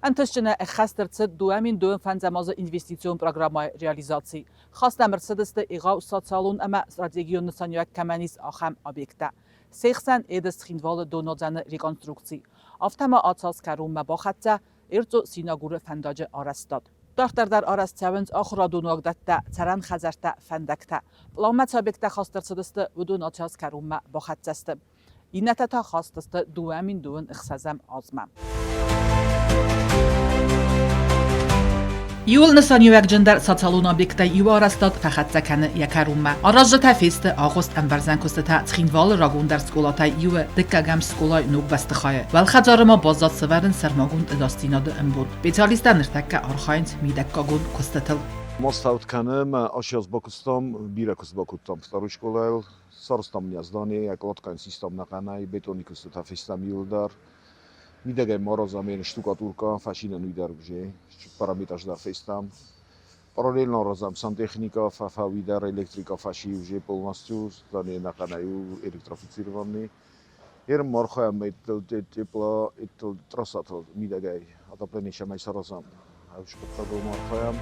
Ӕнтыстджынӕй ӕххӕст ӕрцыд 2025 азы инвестицион программӕйы реализаци. Хаст ӕм ӕрцыдысты егъау социалон ӕмӕ стратегион нысаниуӕг кӕмӕн ис, ахӕм объекттӕ. Се хсӕн Едыс-Цхинвалы донуадзӕны реконструкци. Афтӕ ма ацаз кӕронмӕ бахӕццӕ Эрцъо-Синагуры фӕндаджы арӕзтад. Дарддӕр дӕр арӕзт цӕуынц ахуырадон уагдӕттӕ, цӕрӕн хӕдзӕрттӕ, фӕндӕгтӕ. Пъланмӕ цы объекттӕ хаст ӕрцыдысты, уыдон ацаз кӕронмӕ бахӕццӕ сты. Иннӕтӕ та хаст сты 2026 азмӕ. Иуыл нысаниуӕгджындӕр социалон объекттӕй иу арӕзтад фӕхӕццӕ кӕны йӕ кӕронмӕ. Аразджытӕ фесты агъуыст ӕмбӕрзӕн куыстытӕ Цхинвалы рагондӕр скъолатӕй иуы, дыккӕгӕм скъолайы ног бӕстыхайы. Уӕлхӕдзары ма баззад сӕвӕрын сӕрмагонд ӕдасдзинады ӕмбонд. Специалисттӕ ныртӕккӕ архайынц мидӕггагон куыстытыл. Мастаут кӕны мӕ ацы аз бакуыстам, бирӕ куыст бакодтам второй скъолайыл. Сарӕзтам не здание, кладкӕн систам нӕхъӕнӕй, бетони куыстытӕ фестӕм иуылдӕр. Мидӕгӕй ма аразӕм ен штукатурка, фӕсинӕн уый дӕр уже цыппӕрӕм этаж дӕр фестӕм. Параллельно аразӕм сантехника, фӕфӕуи дӕр, электрика фӕси уже полностью, здание нӕхъӕнӕй у электрифицированный. Ерын ма архайӕм тепло трассатыл мидӕгӕй отопление цӕмӕй саразӕм. Ӕвскъуыдтагыл ма архайӕм.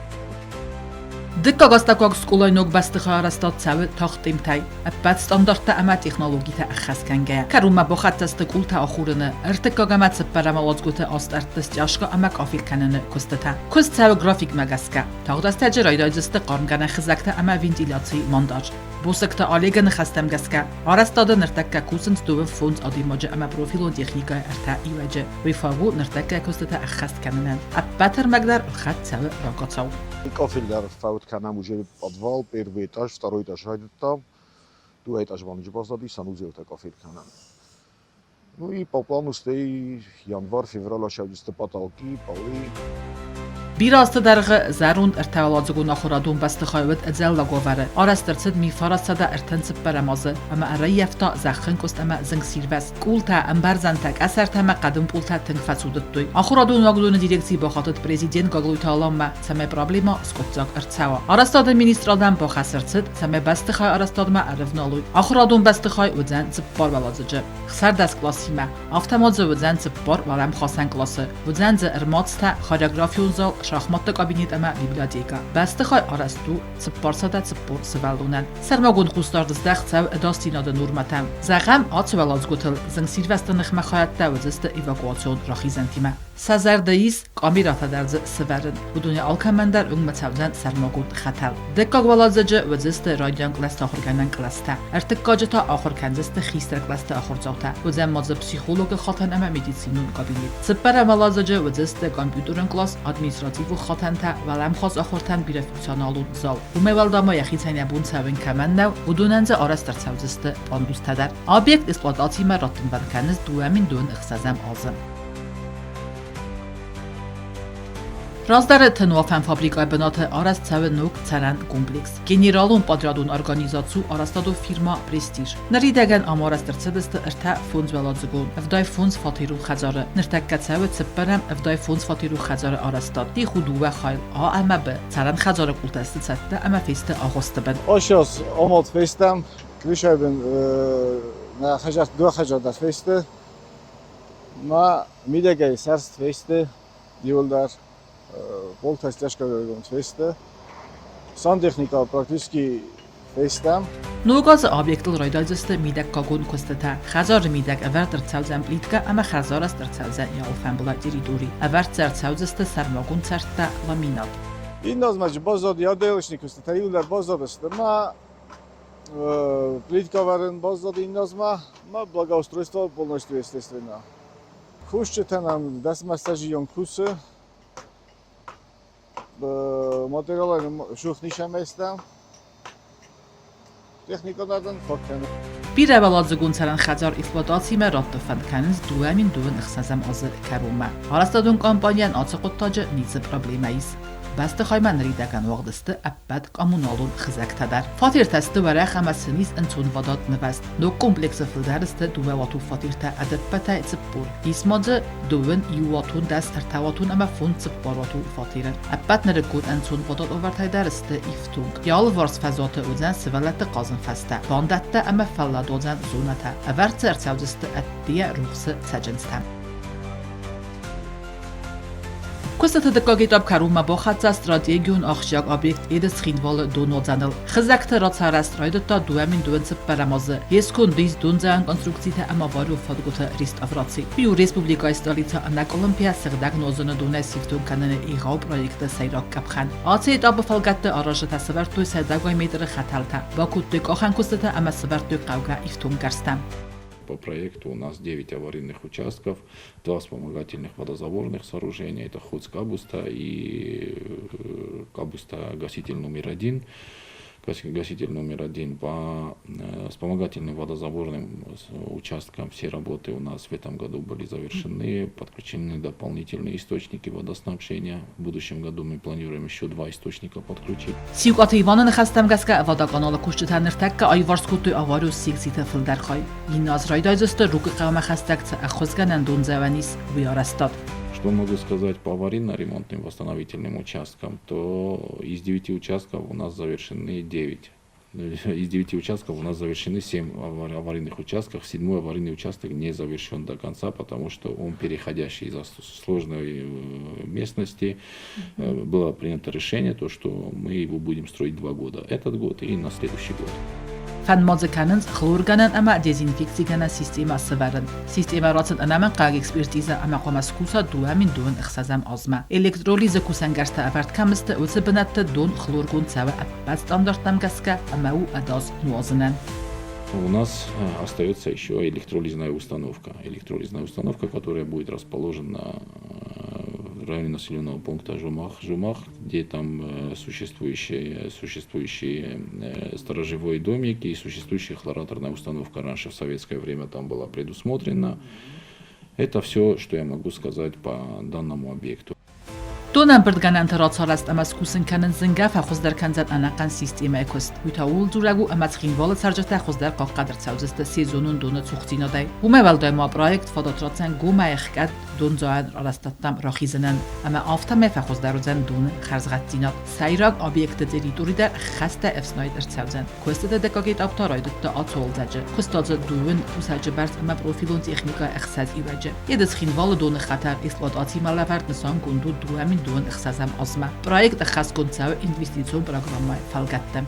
Дыккаг астӕуккаг скъолайы ног бӕстыхай арӕзтад цӕуы тагъд-темтӕй, ӕппӕт стандарттӕ ӕмӕ технологитӕ ӕххӕст кӕнгӕйӕ. Кӕронмӕ бахӕццӕ сты къултӕ ахурыны, ӕртыккаг ӕмӕ цыппӕрӕм уалдзгуыты астӕрдты стъяжкӕ ӕмӕ къафел кӕныны куыстытӕ. Куыст цӕуы графикмӕ гӕсгӕ. Тагъд рӕстӕджы райдайдзысты хъармгӕнӕн хызӕгтӕ ӕмӕ вентиляцийы монтаж. Босыкты Олегы ныхӕстӕм гӕсгӕ, арӕзтады ныртӕккӕ кусынц 25 адӕймаджы ӕмӕ профилон техникӕйы ӕртӕ иуӕджы. Уый фаг у ныртӕккӕ куыстытӕ ӕххӕст кӕнынӕн. Ӕппӕт ӕрмӕг дӕр ӕлхӕд цӕуы рагацау. Кафель дӕр фӕуд кӕнӕм уже подвал, первый этаж, второй этаж райдыдта. Дыууӕ этаж баныджы баззади, санузелтӕ кафель кӕнӕм. Ну и по плану стӕй январь-февраль ацӕудзысты потолки, полы. Бирӕ азты дӕргъы зӕронд ӕртӕуӕладзыгон ахуырадон бӕстыхай уыд ӕдзӕллаг уавӕры. Арӕзт ӕрцыд 1934 азы ӕмӕ ӕрӕййӕфта зӕххӕнкъуыст ӕмӕ зынгсирвӕзт. Къултӕ, ӕмбӕрзӕнтӕ, къӕсӕртӕ ӕмӕ хъӕдын пъултӕ тынг фӕцудыдтой. Ахуырадон уагдоны дирекци бахатыд президент Гаглойты Аланмӕ, цӕмӕй проблемӕ скъуыддзаг ӕрцӕуа. Арӕзтады министрадӕн бахӕс ӕрцыд, цӕмӕй бӕстыхай арӕзтадмӕ ӕрывналой. Ахуырадон бӕстыхай уыдзӕн цыппар уӕладзыджы. 16 къласимӕ. Афтӕ ма дзы уыдзӕн цыппар уӕлӕмхасӕн къласы. Уыдзӕн дзы ӕрмадзтӕ, хореографион зал, шахматты кабинет ӕмӕ библиотекӕ. Бӕстыхай арӕзт у 440 сывӕллонӕн. Сӕрмагонд хъусдард здӕхт цӕуы ӕдасдзинады нормӕтӕм. Зӕгъӕм, ацы уӕладзгуытыл зынгсирвӕзты ныхмӕ хайадтӕ уыдзысты эвакуацион рахизӕнтимӕ. Сӕ зӕрды ис къамерӕтӕ дӕр дзы сывӕрын. Уыдонӕй алкӕмӕн дӕр уынгмӕ цӕудзӕн сӕрмагонд хӕтӕл. Дыккаг уӕладзыджы уыдзысты райдиан кълӕсты ахуыргӕнӕн кълӕстӕ. Ӕртыккаджы та ахуыр кӕндзысты хистӕр кълӕсты ахуырдзаутӕ. Уыдзӕн ма дзы психологы хатӕн ӕмӕ медицинон кабинет. Цыппӕрӕм уӕладзыджы уыдзысты компьютерон кълас, административон хатӕнтӕ, уӕлӕмхас ахуыртӕн бирӕфункционалон зал. Уымӕй уӕлдай ма йӕхицӕн йӕ бон цӕуын кӕмӕн нӕу, уыдонӕн дзы арӕзт ӕрцӕудзысты пандустӕ дӕр. Объект эксплуатацимӕ раттынвӕнд кӕнынц 2026 азы. Раздӕры тынуафӕн фабрикӕйы бынаты арӕзт цӕуы ног цӕрӕн комплекс. Генералон подрядон организаци у арӕзтадон фирма «Престиж». Ныридӕгӕн ам арӕзт ӕрцыдысты ӕртӕ фондзуӕладзыгон, 75 фатерон хӕдзары. Ныртӕккӕ цӕуы цыппӕрӕм 75 фатерон хӕдзары арӕзтад. Дих у дыууӕ хайыл А ӕмӕ Б. Цӕрӕн хӕдзары къултӕ сты цӕттӕ ӕмӕ фесты агъуысты бын. Ащас амад фестӕм, Крышайбын нӕ хӕдзар, дыууӕ хӕдзар дӕр фесты. Ма мидӕгӕй сӕрст фесты иуылдӕр, пъолтӕ стӕскъӕгонд фесты. Сантехника практически фестӕм. Ног азы объектыл райдайдзысты мидӕггагон куыстытӕ. Хӕдзары мидӕг ӕвӕрд ӕрцӕудзӕн плиткӕ ӕмӕ хӕрзарӕзт ӕрцӕудзӕн йӕ алфӕмбылай территори. Ӕвӕрд дзы ӕрцӕудзысты сӕрмагонд цӕрдтӕ, ламинат. Иннӕ азмӕ баззад отделочный куыстытӕ иуылдӕр баззадысты. Ма Плитка вӕрын баззад иннӕзмӕ, мӕ благоустройство полностью естественно. Кусджытӕ нӕм дӕсмӕстӕзион кусы. Материалӕн сухни нисӕмӕстӕ. Техника дӕн фаг кӕны. Бирӕуӕладзыгон цӕрӕн хӕдзар эксплуатацимӕ радты фӕнд кӕнынц 2026 азы кӕронмӕ. Арӕзтадон компанийӕн ацы хъуыддаджы ницы проблемӕ ис. Бӕстыхаймӕ ныридӕгӕн уагъд сты ӕппӕт коммуналон хызӕгтӕ дӕр. Фатертӕ сты уӕрӕх ӕмӕ сын ис ӕнцонвадат нывӕзт. Ног комплексы фылдӕр сты дыууӕуатон фатертӕ ӕдӕппӕтӕй 40. Ис ма дзы дыууын иууатон, дӕс ӕртӕуатон ӕмӕ фондз цыппаруатон фатеры. Ӕппӕт нырыккон ӕнцонвадат уавӕртӕй дӕр сты ифтонг. Йӕ алыварс фӕзуаты уыдзӕн сывӕллӕтты хъазӕн фӕзтӕ, бандӕттӕ ӕмӕ фӕлладуадзӕн зонӕтӕ. Ӕвӕрд дзы ӕрцӕудзысты ӕддейӕ рухсы цӕджындзтӕ. Куыстыты дыккаг этап кӕронмӕ бахӕццӕ стратегион ахсджиаг объект Едыс-Цхинвалы донуадзӕныл. Хызӕгты рацарӕзт райдыдта 2024 азы. Йе сконды ис дондзӕуӕн конструкцитӕ ӕмӕ аварион фадгуыты реставраци. Уый у республикӕйы столицӕ ӕнӕкъуылымпыйӕ сыгъдӕг нозыны донӕй сифтонг кӕныны егъау проекты сӕйраг къӕпхӕн. Ацы этапы фӕлгӕтты аразджытӕ сӕвӕрдтой сӕдӕгай метры хӕтӕлтӕ, бакодтой къахӕн куыстытӕ ӕмӕ сӕвӕрдтой хъӕугӕ ифтонггӕрзтӕ. По проекту у нас 9 аварийных участков, два вспомогательных водозаборных сооружения, это Хуц Кабуста и Кабуста гаситель номер один. Гаситель номер один по вспомогательным водозаборным участкам все работы у нас в этом году были завершены, подключены дополнительные источники водоснабжения. В будущем году мы планируем еще два источника подключить. Сиукъаты Иваны ныхӕстӕм гӕсгӕ водоканалы кусджытӕ ныртӕккӕ аиуварс кодтой аварион секциты фылдӕр хай. Иннӕ аз райдайдзысты Рукъы хъӕумӕ хӕстӕг цы ӕххуысгӕнӕн дондзӕуӕн ис, уый арӕзтад. Что могу сказать по аварийно-ремонтным восстановительным участкам, то из 9 участков у нас завершены 9. Из 9 участков у нас завершены 7 аварийных участков. Седьмой аварийный участок не завершен до конца, потому что он переходящий из-за сложной местности. Было принято решение, то, что мы его будем строить 2 года. Этот год и на следующий год. Фӕнд ма дзы кӕнынц хлоргӕнӕн ӕмӕ дезинфекцигӕнӕн системӕ сӕвӕрын. Системӕ рацыд ӕнӕмӕнгхъӕуӕг экспертизӕ ӕмӕ хъуамӕ скуса 2026-ӕм азмӕ. Электролизы кусӕнгӕрзтӕ ӕвӕрд кӕм сты, уыцы бынӕтты дон хлоргонд цӕуы ӕппӕт стандарттӕм гӕсгӕ ӕмӕ у ӕдас нуазынӕн. У нас остается еще электролизная установка. Электролизная установка, которая будет расположена в районе населенного пункта Жумах, Жумах, где там существующие сторожевой домик и существующая хлораторная установка раньше в советское время там была предусмотрена. Это все, что я могу сказать по данному объекту. Донӕмбырдгӕнӕнты рацарӕзт ӕмӕ скусын кӕнын зынгӕ фӕхуыздӕр кӕндзӕн ӕнӕхъӕн системӕйы куыст. Уый та ууыл дзурӕг у, ӕмӕ Цхинвалы цӕрджытӕ хуыздӕр хъахъхъӕд ӕрцӕудзысты сезонон доны цухдзинадӕй. Уымӕй уӕлдай ма проект фадат ратдзӕн гомӕй ӕхгӕд дондзӕуӕн арӕзтӕдтӕм рахизынӕн, ӕмӕ афтӕмӕй фӕхуыздӕр уыдзӕн доны хӕрзгъӕддзинад. Сӕйраг объекты территори дӕр хӕстӕ ӕфснайд ӕрцӕудзӕн. Куыстыты дыккаг этап та райдыдта ацы уалдзӕджы. Куыста дзы дыууын кусӕджы бӕрц ӕмӕ профилон техникӕйы ӕхсӕз иуӕджы. Едыс Цхинвалы доны хӕтӕл эксплуатацимӕ лӕвӕрд нысангонд у 2026-ӕм азмӕ. Проект ӕххӕстгонд цӕуы инвестицион программӕйы фӕлгӕтты.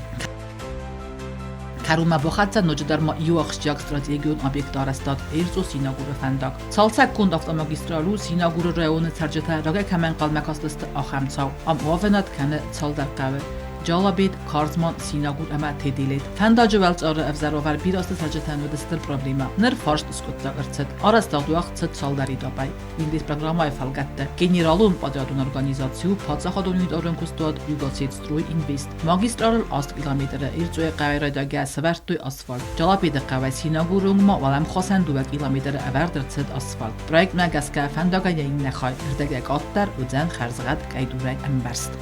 Кӕронмӕ бахӕццӕ ноджыдӕр ма иу ахсджиаг стратегион объекты арӕзтад Эрцъо-Синагуры фӕндаг. Цалцӕггонд автомагистраль у Синагуры районы цӕрджытӕ рагӕй кӕмӕ ӕнхъӕлмӕ кастысты, ахӕм цау. Ам уӕвынад кӕны цалдӕр хъӕуы. Джалабет, Карзман, Синагур ӕмӕ Теделет. Фӕндаджы уӕлцъары ӕвзӕр уавӕр бирӕ азты цӕрджытӕн уыд стыр проблемӕ. Ныр фарст скъуыддзаг ӕрцыд. Арӕзтад уагъд цыд цалдӕр этапӕй. Инвестпрограммӕйы фӕлгӕтты генералон подрядон организаци у паддзахадон унитарон куыстуат Югосетстрой Инвест. Магистралыл 8 километры Эрцъойы хъӕуӕй райдайгӕ сӕвӕрдтой асфальт. Джалабеты хъӕуӕй Синагуры уынгмӕ уӕлӕмхасӕн 2 километры ӕвӕрд ӕрцыд асфальт. Проектмӕ гӕсгӕ фӕндагӕн йӕ иннӕ хай ӕрдӕгӕй къаддӕр уыдзӕн хӕрзгъӕд къӕйдурӕй ӕмбӕрзт.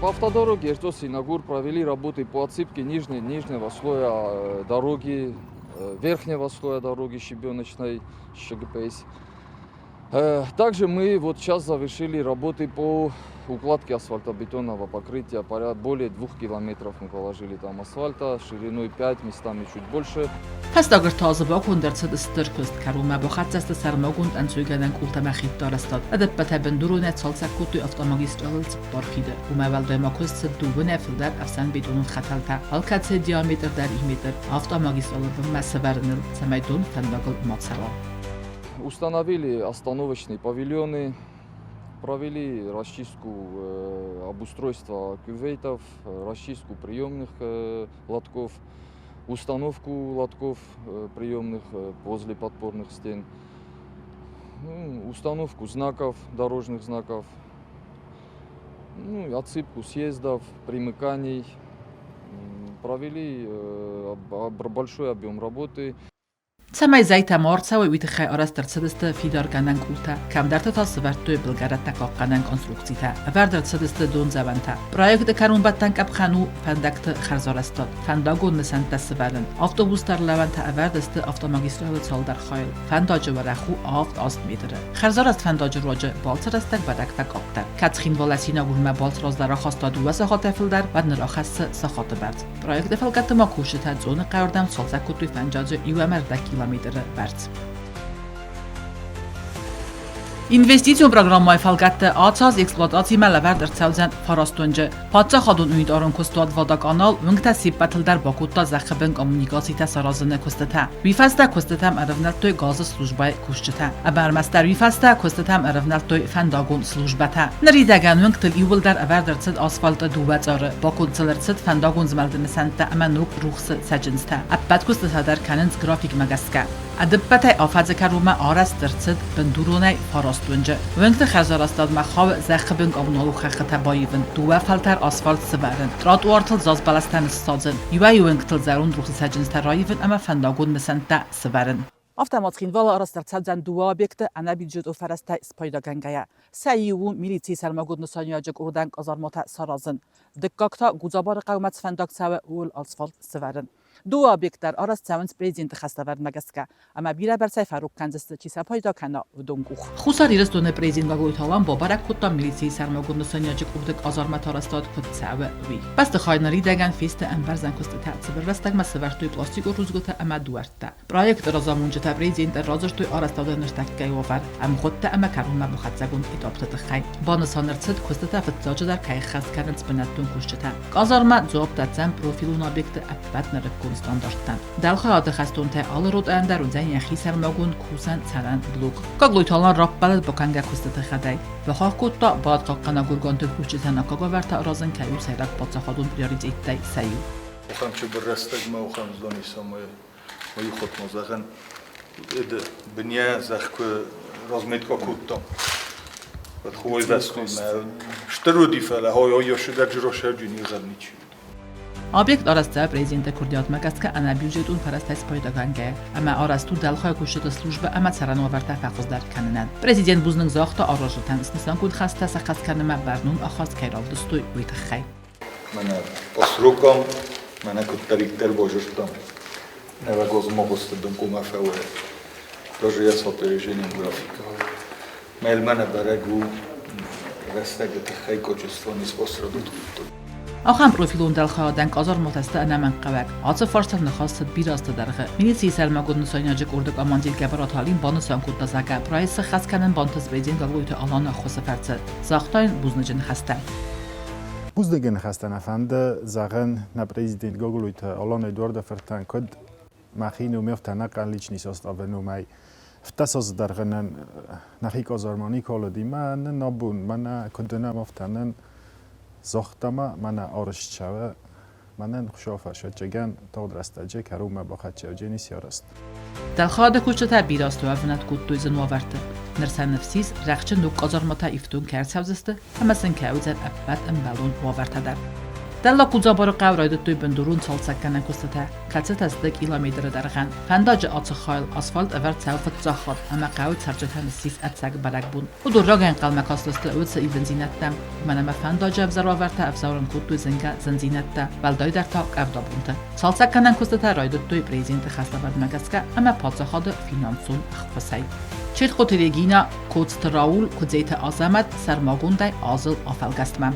По автодороге Эрцо-Синагур провели работы по отсыпке нижнего слоя дороги, верхнего слоя дороги щебеночной ЩГПС. Также мы вот сейчас завершили работы по укладке асфальтобетонного покрытия. Более 2 километров мы положили там асфальта, шириной 5, местами чуть больше. Фӕстаг 3 азы баконд ӕрцыд стыр куыст, кӕронмӕ бахӕццӕ сты сӕрмагонд ӕнцойгӕнӕн къултӕ ӕмӕ хидты арӕзтад. Ӕдӕппӕтӕй бындуронӕй цалцӕг кодтой автомагистралыл цыппар хиды. Уымӕй уӕлдай ма куыст цыд дыууынӕй фылдӕр ӕфсӕнбетонон хӕтӕлтӕ, алкӕцыйы диаметр дӕр 1 метр, автомагистралы бынмӕ сӕвӕрыныл, цӕмӕй дон фӕндагыл ма цӕуа. Установили остановочные павильоны, провели расчистку обустройства кюветов, расчистку приемных лотков, установку лотков приемных возле подпорных стен, ну, установку знаков, дорожных знаков, ну, отсыпку съездов, примыканий. Провели большой объем работы. Цӕмӕй зӕйтӕ ма ӕрцӕуой, уый тыххӕй арӕзт ӕрцыдысты фидаргӕнӕн къултӕ, кӕмдӕрты та сӕвӕрдтой былгӕрӕттӕ хъахъхъӕнӕн конструкцитӕ, ӕвӕрд ӕрцыдысты дондзӕуӕнтӕ. Проекты кӕронбӕттӕн къӕпхӕн у фӕндӕгты хӕрзарӕзтад, фӕндагон нысӕнттӕ сӕвӕрын. Автобусты ӕрлӕууӕнтӕ ӕвӕрд сты автомагистралы цалдӕр хайыл. Фӕндаджы уӕрӕх у 7-8 метры. Хӕрзарӕзт фӕндаджы руаджы балцы рӕстӕг бӕрӕг фӕкъаддӕр. Кӕд Цхинвалӕй Синагурмӕ балц раздӕр ахаста 2 сахатӕй фылдӕр, уӕд ныр ахӕссы сахаты бӕрц. Проекты фӕлгӕтты ма кусджытӕ Цъоны хъӕуырдӕм цалцӕг кодтой фӕндаджы 1,5 километры бӕрц. Инвестицион программӕйы фӕлгӕтты ацы аз эксплуатацимӕ лӕвӕрд ӕрцӕудзӕн фараст уынджы. Паддзахадон унитарон куыстуат «Водоканал» уынгтӕ се ппӕтыл дӕр бакодта зӕххы бын коммуникацитӕ саразыны куыстытӕ. Уый фӕстӕ куыстытӕм ӕрӕвнӕлдтой газы службӕйы кусджытӕ. Ӕмӕ ӕрмӕстдӕр уый фӕстӕ куыстытӕм ӕрӕвнӕлдтой фӕндагон службӕтӕ. Ныридӕгӕн уынгтыл иууылдӕр ӕвӕрд ӕрцыд асфальты дыууӕ цъары, баконд сыл ӕрцыд фӕндагон змӕлды нысӕнттӕ ӕмӕ ног рухсы цӕджындзтӕ. Ӕппӕт куыстытӕ дӕр кӕнынц графикмӕ гӕсгӕ. Ӕдыппӕтӕй афӕдзы кӕронмӕ арӕзт ӕрцыд бындуронӕй фараст уынджы. Уынгты хӕрзарӕзтадмӕ хауы зӕххы бын коммуналон хӕххытӕ баивын, дыууӕ фӕлтӕр асфальт сывӕрын, тротуартыл заз бӕлӕстӕ ныссадзын, иуӕй-иу уынгтыл зӕронд рухсы цӕджындзтӕ раивын ӕмӕ фӕндагон нысӕнттӕ сывӕрын. Афтӕ ма Цхинвалы арӕзт ӕрцӕудзӕн дыууӕ объекты ӕнӕбюджетон фӕрӕзтӕй спайдагӕнгӕйӕ. Сӕ иу у милицийы сӕрмагонд нысаниуӕджы къордӕн къазарматӕ саразын. Дыккаг та Гудзабары хъӕумӕ цы фӕндаг цӕуы, ууыл асфальт сывӕрын. Дыууӕ объект дӕр арӕзт цӕуынц президенты хӕслӕвӕрдмӕ гӕсгӕ, ӕмӕ бирӕбӕрцӕй фӕрог кӕндзысты, чи сӕ пайда кӕна, уыдон къух. Хуссар Ирыстоны президент Гаглойты Алан бабӕрӕг кодта милицийы сӕрмагонд нысаниуӕджы къорды къазармӕ арӕзтад куыд цӕуы, уый. Бӕстыхайы ныридӕгӕн фесты ӕмбӕрзӕн куыстытӕ, цыбыр рӕстӕгмӕ сӕвӕрдтой пластикон рудзгуытӕ ӕмӕ дуӕрттӕ. Проекты разамонджытӕ президентӕн радзырдтой арӕзтады ныртӕккӕйы уавӕр, ӕмгъуыдтӕ ӕмӕ кӕронмӕ бахӕццӕгонд этапты тыххӕй. Банысан ӕрцыд, куыстытӕ фыццаджыдӕр кӕй ӕххӕст кӕнынц бынӕттон кусджытӕ. Къазармӕ дзуапп дӕтдзӕн профилон объекты ӕппӕт нырыккон стандарттӕн. Дӕлхайады хӕстонтӕй алы ротӕн дӕр уыдзӕн йӕхи сӕрмагонд кусӕн цӕрӕн блок. Гаглойты Алан раппӕлыд бакӕнгӕ куыстыты хӕдӕй. Бахахх кодта, барадхъахъхъӕнӕг органты кусджытӕн аккаг уавӕртӕ аразын кӕй у сӕйраг паддзахадон приоритеттӕй сӕ иу. Охӕн цубур рӕстӕгмӕ охӕн зони самое уйхотмо зӕгъӕн быня зӕхх куы разметка кодтам. Хой вӕсхуймӕ стыр уыди, фӕлӕ хой ой сыдӕр рошӕджы нигъӕд ничи. Объект арӕзт президенты курдиатмӕ гӕсгӕ ӕнӕбюджетон фӕрӕзтӕй спайдагӕнгӕйӕ ӕмӕ арӕзт у дӕлхай кусджыты службӕ ӕмӕ цӕрӕнуавӕртӕ фӕхуыздӕр кӕнынӕн. Президент бузныг загъта аразджытӕн снысангонд хӕстӕ сӕххӕст кӕнынмӕ бӕрнон ахаст кӕй равдыстой, уый тыххӕй. Мӕнӕ по срокам, мӕнӕ куыддӕриддӕр базыдтам, нӕуӕгозмагъуысты бынкъумӕ фӕуы. Даже я с опережением графика. Мӕлмӕнӕ бӕрӕг у рӕстӕгы тыххӕй качество не спосрадут кодтой. Ахӕм профилон дӕлхайадӕн къазарматӕ сты ӕнӕмӕнгхъӕуӕг. Ацы фарстыл ныхас цыд бирӕ азты дӕргъы. Милицийы сӕрмагонд нысаниуӕджы къорды командир Гӕбӕраты Алим банысан кодта, зӕгъгӕ, проект сӕххӕст кӕнын бантыст президент Гаглойты Аланы ӕххуысы фӕрцы. Загъта йын бузныджы ныхӕстӕ. Бузныджы ныхӕстӕ нӕ фӕнды зӕгъын нӕ президент Гаглойты Алан Эдуарды фыртӕн, куыд мӕхи номертӕ ӕнӕхъӕн личный составы номӕй фыддӕс азы дӕргъы нын нӕхи къазарма николоди мӕ нын абон мӕнӕ куыд уынӕм, афтӕ нын загъта ма мӕнӕ арызт цӕуы мӕнӕн Хуыцау фӕрсӕджегӕн тагъд рӕстӕджы кӕронмӕ бахӕццӕ сарӕзт. Дӕлхайады кусджытӕ бирӕ азты уӕвынад кодтой зын уавӕрты. Ныр сӕ ныфс ис, рӕхджы ног къазарматӕ ифтонг кӕй ӕрцӕудзысты ӕмӕ сын кӕй уыдзӕн ӕппӕт ӕмбӕлон уавӕртӕ дӕр. Дӕллаг Кудзабары хъӕу райдыдтой бындурон цалцӕггӕнӕн куыстытӕ, кӕцытӕ сты километры дӕргъӕн. Фӕндаджы ацы хайыл асфальт ӕвӕрд цӕуы фыццаг хатт ӕмӕ хъӕуы цӕрджытӕн ссис ӕцӕг бӕрӕгбон. Уыдон рагӕй ӕнхъӕлмӕ кастысты уыцы ивындзинӕдтӕм, уымӕн ӕмӕ фӕндаджы ӕвзӕр уавӕртӕ ӕвзарын кодтой зынгӕ зындзинӕдтӕ, уӕлдайдӕр та къӕвдабонты. Цалцӕггӕнӕн куыстытӕ райдыдтой президенты хӕслӕвӕрдмӕ гӕсгӕ ӕмӕ паддзахады финансон ӕххуысӕй. Четхъоты Регина, Коцты Рауль, Куыдзеты Азӕмӕт сӕрмагондӕй азыл афӕлгӕстмӕ.